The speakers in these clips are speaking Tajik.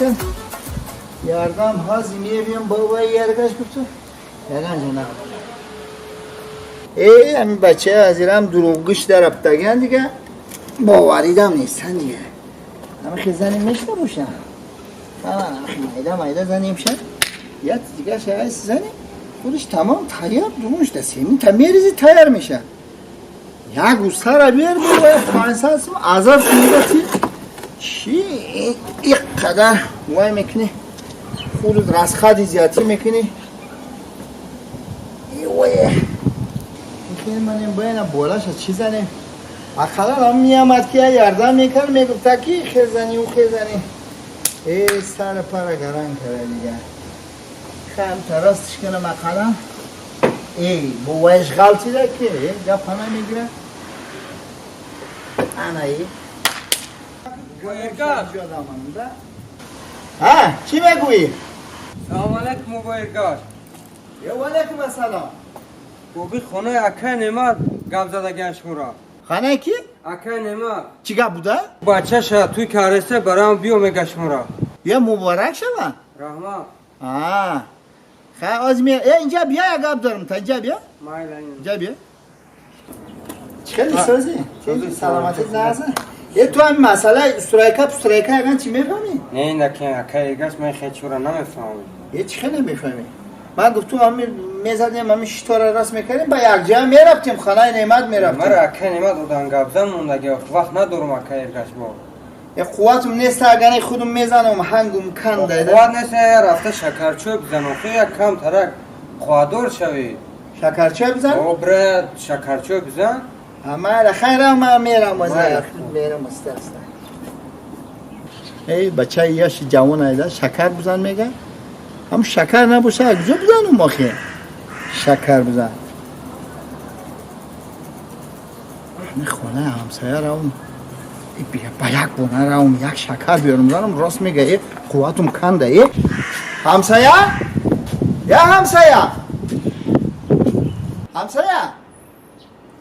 кун. Ярдам ҳози мебиям бобои яргаш гуфту. Яган ҷо Эй, ҳамин бачаи азирам дурӯғгӯш дарафтаган дига. Боваридам нестан дига. Ҳама хел занем мешта боша. Ҳама хел майда майда занем ша. Як дига ша занем. Худаш тамом тайёр думушда семин та мерези тайёр меша. Як устара биёр бобои 500 сум азоб мегати. Чӣ иқадар вай мекунӣ? Худат расхади зиёдтӣ мекунӣ. Ой. Манем бояна болаша чӣ занем? Ақаллан ҳам меомад ки ярдам мекард, мегуфта ки хезани ӯ хезани. Э, сар пара гаран кара дига. Хам тарастш кунам ақаллан. Эй, бовайш ғалтида ки гапа намегира. Ана и. Ҳа, чӣ мегӯӣ? Салом алейкум, мубоиргаш. Ва алейкум ассалом. Боби хонаи акай Немат гап задагиан шуморо. Хонаи ки? Акай Немат. Чӣ гап буда? Бачаша туй кареста барам биё мега шуморо. Я муборак шава. Раҳмат. А. Хай аз ми э инҷа бия як гап дорам, та инҷа бия. Майла. Инҷа бия. Чӣ хеле созӣ? Чӣ саломатӣ наза? Е ту ҳамин масъалаи устрайка пустрайка яган чӣ мефаҳмӣ? Не, накин акай Эргаш, ман хеле чура намефаҳмам. Е чӣ хеле намефаҳмӣ? Ман гуфтум ҳамин мезадем, ҳамин шитора раст мекардем, ба якҷоя мерафтем, хонаи Немат мерафтем. Мара акай Немат одан гапзан мондаги, вақт надорум акай Эргаш бо. Е қувватум нест, агане худум мезанам, ҳангум канда. Қувват нест, рафта шакарчой бизан, охи як кам тарак қувватдор шавӣ. Шакарчой бизан? О, бира шакарчой бизан. Майла, хайра, ман мерам, мерам аста аста. Эй, бачаи яши ҷавон айда, шакар бизан мега. Ҳам шакар набоша, куҷо бизанум охи? Шакар бизан. Ҳамин хонаи ҳамсоя равм, ба як бона равм, як шакар биёрам, занам рост мега, э, қувватум канда, э. Ҳамсоя? Я ҳамсоя? Ҳамсоя?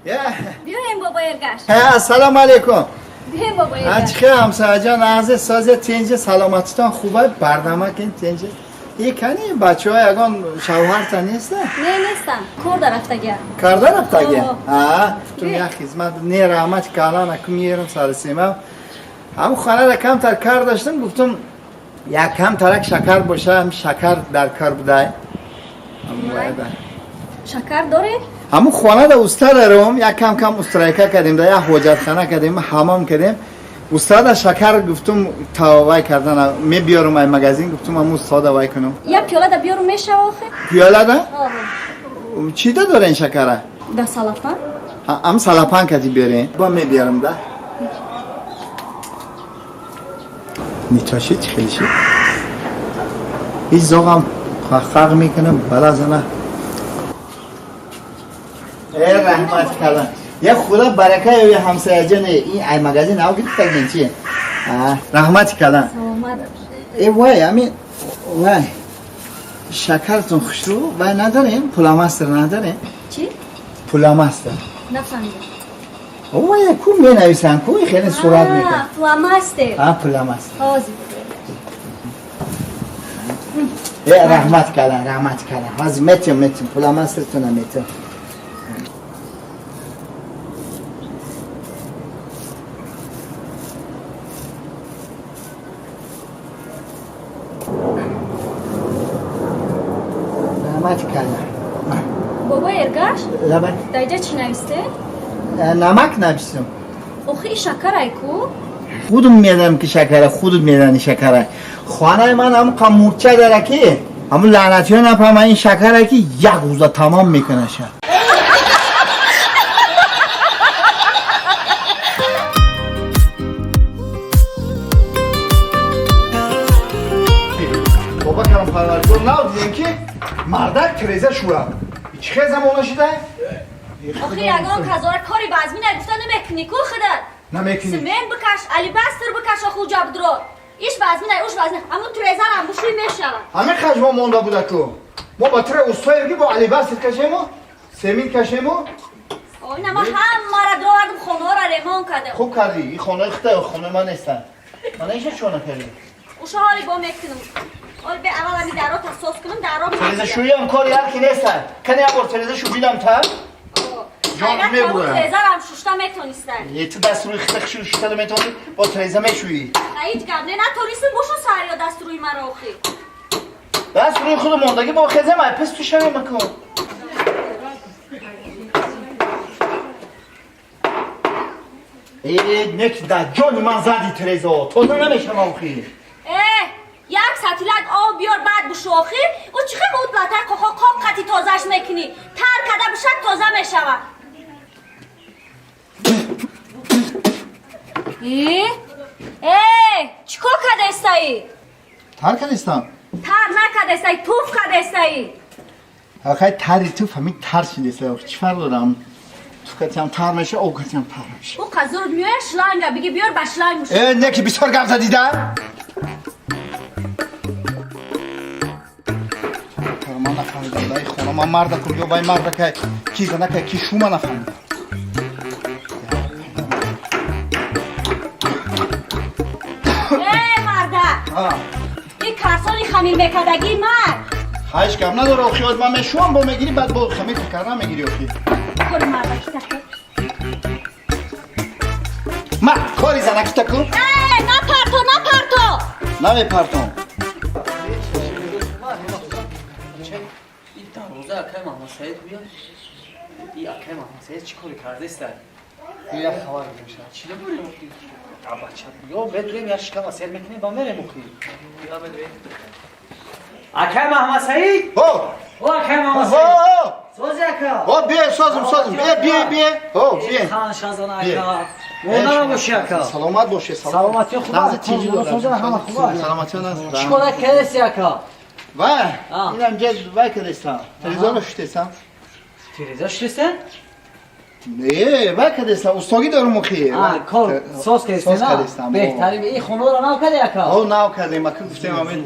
Я. Биёем, бобо Эргаш. Ассалому алайкум. Биёем, бобо Эргаш. Чӣ хел ҳамсояҷон, азиз созя тенҷа, саломатитон хуба, барнама кин тенҷа. Е кани бачаҳо ягон шавҳарта неста? Не, нестам. Кор дарафтагия. Карда рафтагия? А, ту як хизмат не раҳмат калан аку миерам сарсема. Ҳам хонара камтар кар доштам, гуфтум як камтарак шакар боша, ҳам шакар дар кор будай. Шакар дорӣ? Ҳамун хона да уста даром, як кам кам устрайка кардем, да як ҳоҷатхана кардем, ҳамом кардем. Устада шакар гуфтум тавай кардан, мебиёрум ай магазин, гуфтум ҳамун устада вай кунам. Як пиёла да биёрум мешава охи? Пиёла да? Чӣ да дорен шакара? Да салафан. Ам салафан кати биёрен. Ба мебиёрам да. Нитоши чӣ хеле ши? Ҳеҷ зоғам хақ мекунам, бала зана. Э, раҳмат калан. Я худо барака ё ҳамсояҷон, ин ай магазин нав гирифтагин чи? Раҳмат калан. Саломат. Э вай, ҳамин вай. Шакартон хушрӯ вай надорем, пуламастер надорем. Чӣ? Пуламастер. Нафаҳмидам. Вай ку менависанд, ку хеле сурат мекунад. Фломастер. А, пуламастер. Ҳозир. Э, раҳмат калан, раҳмат калан. Ҳозир метем, метем, пуламастертона метем. Бобо Эргаш? Дар инҷа чӣ нависте? Намак навистам. Охи шакарай ку? Худум медонам ки шакара, худут медонӣ шакара. Хонаи ман ҳамун мурча дара ки, ҳамун лаънатиҳо нафаҳманд ин шакара ки як рӯза тамом мекунаша. Бобо калон парвардигор, нав дидем ки мардак тиреза шӯра. Чӣ хел замона шуда? Охи ягон казора кори базми нагуфта намекунӣ ку худат? Намекунӣ. Симент бикаш, алибастр бикаш, оху ҷабдро. Иш базми най, уш базми. Ҳамун тирезарам бушӯй мешавад. Ҳамин хажмо монда буда ку. Мо ба тире устоем ки бо алибастр кашему, семин кашему. Ой, на ма ҳамара дровардам, хонаҳоро ремонт кардам. Хуб кардӣ. Ин хонаи худта, хонаи ман нестан. Мана иша чӣ накардӣ? Уша ҳоли бо мекунам. Ҳоли бе аввал ами даро тасос кунам, даро Телезашӯиам кори ҳар ки нест. Кане як бор телезашу бинам та. Ҷон мебурам. Телезарам шушта метонистан. Е ту даст рӯи хита шушта метонӣ, бо телеза мешӯӣ. Ҳеҷ гап не, натонистам бошу сариё даст рӯи маро охи. Даст рӯи худу мондагӣ бо хезем ай пис ту шавем макун. Э, нек да ҷони ман зади телезо. Тоза намешавам охи. Э, як сатилак об биёр баъд бушу охи. Ӯ чӣ хел буд латар қоқо қоқ қати тозаш мекунӣ. Тар када бушак тоза мешавад. Э? Э, чӣ кор кадаистаӣ? Тар кадаистам? Тар накадаистаӣ, туф кадаистаӣ. Ахай тари туф ҳамин тар шидеста. Чӣ фарқ дорам? Туф катиам тар меша, об катиам тар меша. Ӯ қазур меояд шланга, биги биёр ба шланг муш. Э, не ки бисёр гап задида? Ман нафаҳмидам, дай хона ман мардакум ё вай мардакай, ки занакай, ки шума нафаҳмидам. Э, марда! Ин карсони хамир мекардагии ман. Ҳеҷ гап надора, охи оз ман мешӯам, бо мегирӣ, баъд бо хамир карда мегирӣ охи. Кори мардаки таку. Ма, кори занаки таку? Э, напарто, напарто! Намепартом. Ин дарвоза акай Маҳмадсаид гӯяд. И акай Маҳмадсаид чӣ коре кардааст? Як хабар мешавад. Чӣ дорем охи? Бача, ё медурем як шикама сер мекунем, ба мерем охи. Акай Маҳмадсаид? О! О, акай Маҳмадсаид! О! Сози ака! О, бие, созим, созим. Бие, бие, бие. О, бие. Хан шазана ака. Монда набоши ака. Саломат боши, саломатӣ хуб. Созим, саломатӣ наз. Чӣ кор кардааст ака? Вай, инам ҷаз вай кардастам. Телевизорро шуштестам. Телевизор шуштестан? Не, вай кардастам. Устогӣ дорум охи. Кор соз кардастам. Беҳтарин. Ин хонаро нав кардӣ ака? О, нав кардем. Ака гуфтем ҳамин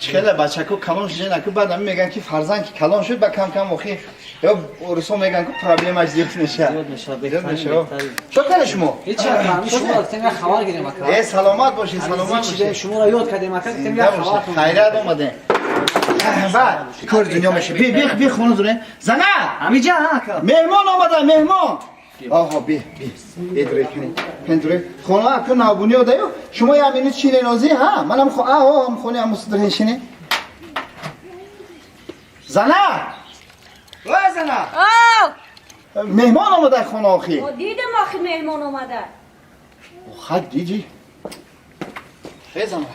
чӣ хеле бачако калон шуден, ака баъд ҳамин мегӯянд ки фарзанд ки калон шуд, ба кам кам охи ё урусо мегӯянд ки проблемаш зиёд мешавад. Зиёд мешавад, беҳтарин. Чӣ кардед шумо? Ҳеҷ ака, ҳамин шумо гуфтем як хабар гирем ака. Э, саломат бошед, саломат бошед. Шуморо ёд кардем ака, гуфтем як хабар. Хайрат омадем. Ва, кори дунё мешавад. Би, би, би хона дурем. Зана! Ҳамиҷа ака. Меҳмон омада, меҳмон. Оҳо, би, би. Бедуре кунед. Пендуре. Хона ака навбунёд аю. Шумо як минут шине нозӣ, ҳа? Манам хо, аҳо, ҳам хони ҳам мусудре шине. Зана! Ой, зана! О! Меҳмон омада хона охи. О, дидам охи меҳмон омада. Охай, диди. Эй, зана.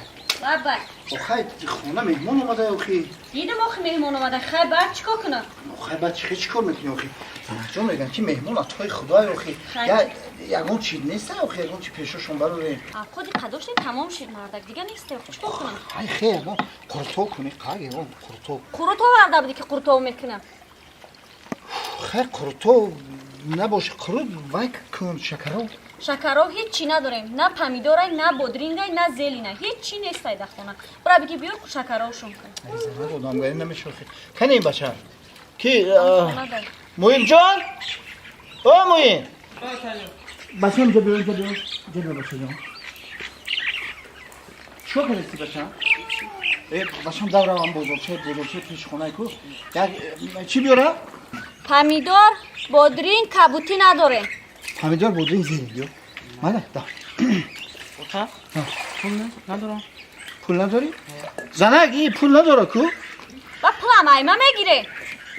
Баба. Охай, хона меҳмон омада охи. Дидам охи меҳмон омада. Хай, баъд чӣ кор кунам? Охай, баъд чӣ кор мекунӣ охи? Занаҷон мегӯянд ки меҳмон атои худой охи. Ягон чи нест охи, ягон чи пешошон барорем. Худи қадошни тамом шид мардак, дига нест охи, чӣ кор кунам? Ай, хе, ягон қуртоб кунӣ, қай, ягон қуртоб. Қурутоб оварда будӣ ки қурутоб мекунам. Хай, қурутоб набоши, қурут вай кун, шакароб. Шакароб ҳеҷ чӣ надорем, на помидорай, на бодрингай, на зелина, ҳеҷ чӣ нестай дар хона. Бура биги биёр шакаробшон кун. Одамгарӣ намешохи. Кани ин бача? Ки Муинҷон? О, Муин! Бачам, ҷа биё, ҷа биё, ҷа биё, бачаҷон. Чӣ кор кардасти, бачам? Э, бачам, давравам бозорча, бозорча пеши хонаи ку. Як чӣ биёра? Помидор, бодринг, кабутӣ надорем. Помидор, бодринг, зелень биё. Мана, да. Ота? Пул надорам. Пул надорӣ? Занак, и пул надора ку? Ба пулам айма мегире.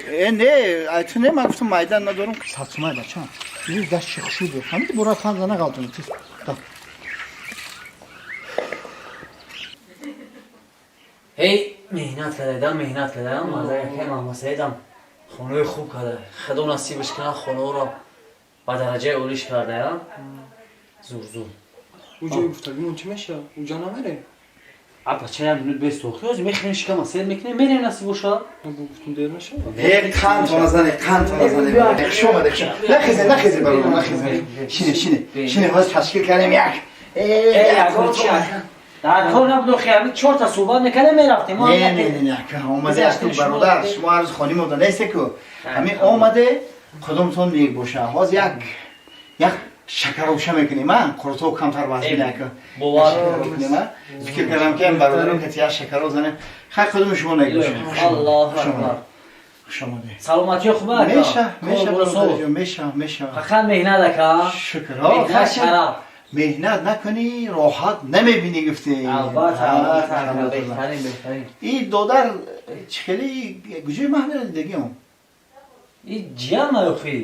Э, не, ай ту не, ман гуфтам майдан надорам. Садсумай, бачам. Ин даст чӣ хушуд буд. Ҳамин бура фан зана ғалтуни. Да. Эй, меҳнат кардам, меҳнат кардам, мардак акай Маҳмадсаидам хонаи хуб карда. Худо насибаш кунад, хонаро ба дараҷаи олиш карда. Зур, зур. Уҷои гуфтагимон чӣ мешавад? Уҷа намерем? А бача як минут бес охи, ҳозир мехӯрем шикама сер мекунем, мерем насиб бошад. Гуфтум дер нашавад. Э, қанд назане, қанд назане. Хуш омадед, хуш. Нахезе, нахезе бародар, нахезе. Шине, шине. Шине, ҳозир ташкил кардем як. Э, ягон чи ака. Дар кор набуд охи, ҳамин чорта суҳбат мекардем, мерафтем. Не, не, не, не, ака, омаде асту бародар, шумо ҳар рӯз хоним ода несте ку. Ҳамин омаде, худомтон нек боша. Ҳозир як Шакароша мекунем, а? Қурутоб камтар вазн нака. Бовар. Мекунем, а? Фикр кардам ки бародарам кати як шакаро занем. Хай, худум шумо нагӯшем. Аллоҳу акбар. Хуш омадед. Саломатӣ хуб ака? Меша, меша, Кор бародарҷон, меша, меша. Фақат меҳнат ака. Шукр. Меҳнат шараф. Меҳнат накунӣ, роҳат намебинӣ, гуфтӣ. Албатта, албатта, ака, беҳтарин, беҳтарин. И додар чӣ хеле, куҷои маҳмера дидагиам? И ҷиян маёхӣ.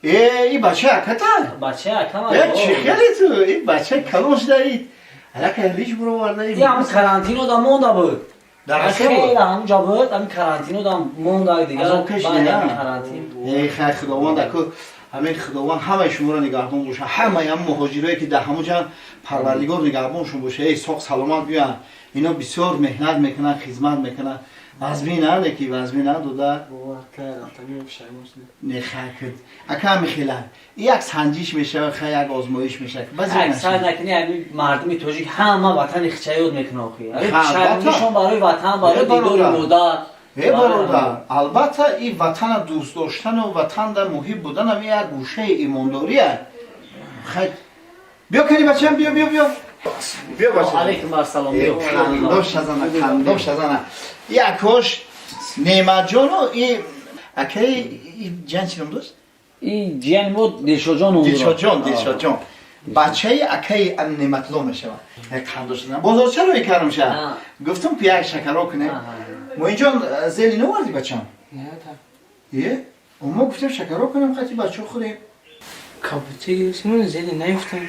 Э, и бача аката? Бача ака. Э, чӣ хеле ту? И бача калон шудаид. Алака лиш буровардаи. И ҳам карантин одам монда буд. Дар Россия буд? Хеле ҳамунҷа буд, ҳамин карантин одам монда дигар. Азоб кашида, Баъди а? ҳамин карантин. Эй, хай, Худованд аку ҳамин Худованд ҳамаи шуморо нигаҳбон боша. Ҳамаи ҳам муҳоҷирое ки дар ҳамун ҷан, Парвардигор нигаҳбоншон боша. Эй, соқ саломат биёянд. Ино бисёр меҳнат мекунанд, хизмат мекунанд. Вазмин а, леки вазмин а, дода. Бовар кай рафтани пушаймон шудем. Не, хай, куд. Ака, ҳами и як санҷиш мешава, хай, як озмоиш мешава. Баъзе Аксар накунӣ, ҳамин мардуми тоҷик ҳама ватани хича ёд мекунад охи. Ҳамин Ха, албатта. пушаймонишон барои ватан, барои Э, дидори бародар. модар. Э, бародар, албатта, и ватана дӯст доштану ватанда муҳиб буданам як гӯшаи имондория. Хай, биё кани, бачам, биё, биё, биё, биё, бачам. Алейкум ассалом, биё. Кандош азана, кандош азана. Якош Неъматҷону и акаи и ҷан чӣ ном дошт? И ҷияни мо Дилшодҷон ном дорад. Дилшодҷон, Дилшодҷон, бачаи акаи Неъматло мешавад. Кандош азана, бозорча рӯй кардам ша. Гуфтам ки як шакаро кунем. Муинҷон, зели новардӣ, бачам? Не, та. Е, мо гуфтем, шакаро кунем, қати бачо хӯрем. Кабути гирифтем, зели наёфтем.